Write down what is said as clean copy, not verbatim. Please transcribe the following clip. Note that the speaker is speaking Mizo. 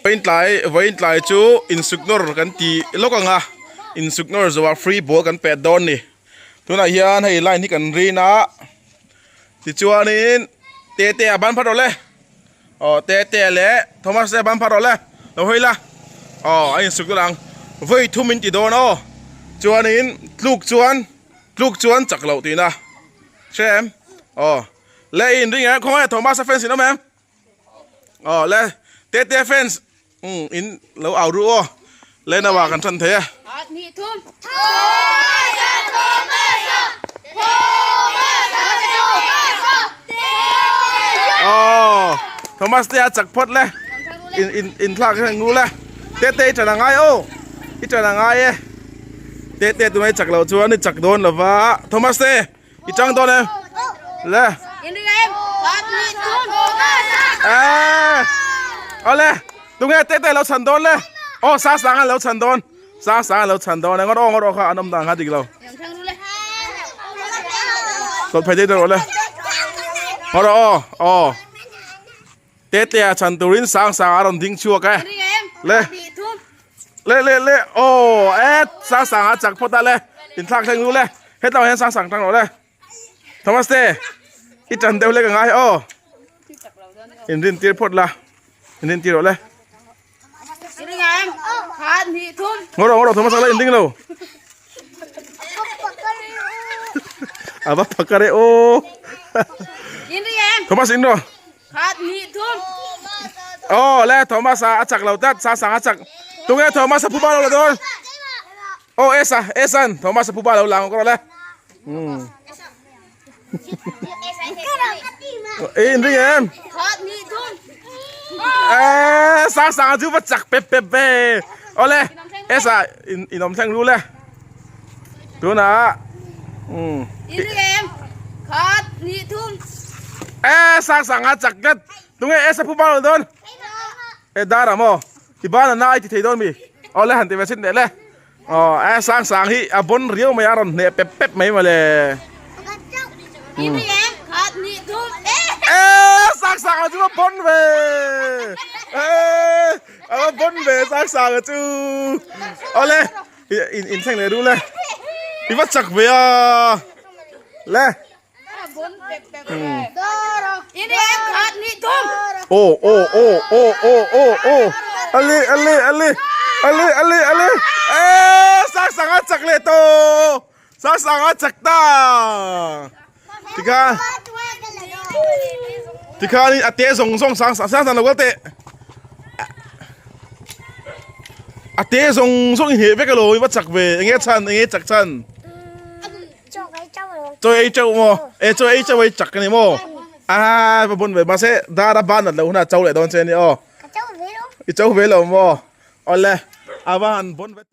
Vawiin tlai vawiin tlai chu insuknawr kan ti lawk ang a insuknawr zawhah free ball kan pet dawn a ni tunah hian hei line hi kan rin a tichuanin tete a ban phat rawh le aw tete leh Thomas te a ban phat rawh le lo hawi la aw a insuk dawn ang vawi thum in ti dawn aw chuanin tluk chuan tluk chuan chak loh tihna hre em aw le in ring em khawngaih Thomas a fans in awm em. Aw le tete fans um in lo au ru aw le nawa kan than thei a. Aw Thomas te a chak phawt le in in in thlak hian ngu le tete i than angai aw i than angai e tete tunai chak loh chuan i chak dawn lova Thomas te. I chang dawn em? Le. Eh. Ole. Tunge te te lo chan dawn le. Oh sa sang an lo chan dawn. Sa sang an lo chan dawn. Ngot o ngot o kha an awm dan kha dik lo. Tawt phei dei rawh le. Ngot o o. Te te a chan turin sang sang a rawn ding chhuak e. Le. Le le le aw e sang sang a chak phawt a le inthlak thleng lu le hetlai ah hian sang sang tang rawh le Thomas te i tan deuh lek a ngai aw in rin tir phawt la in rin tir rawh le ngaw rawh ngaw rawh Thomas a la in ding lo a va phakar e aw Thomas in rawh. Aw le Thomas a a chak lo tlat sang sang a chak tunge Thomas a phuba lo la dawn aw Esa Esan Thomas a phuba lo la ang kawr le um e in ring em e sang sang a chu va chak pep pep ve aw le Esa in in awm thleng lu le Tunah umm e sang sang a chak tlat tunge e sapu ban lo dawn e dar ah maw i ban a na i ti thei dawn mi aw le han ti ve chhin teh le aw e sang sang hi a bawn riau mai a rawn hneh pep pep mai mawle e sang sang a chu a bawn ve e a va bawn ve sang sang a chu aw le. In in thleng leh duh le. I va chak ve a. Le. Oh oh oh oh oh oh oh. Ali ali ali ali ali ali. Eh sang sang a chak leh to. Sang sang a chak ta. Tikha tikha ni a te zawng zawng sang sang sang lo kal teh a te zawng zawng in heh vek alo i va chak ve enge chhan enge chak chhan chaw ei chauh maw e chaw ei chauh ei chak ani maw a va bun ve mahse dar a ban nat loh hunah chau leh dawn che ani aw i chau ve lo maw awle a va han bon ve.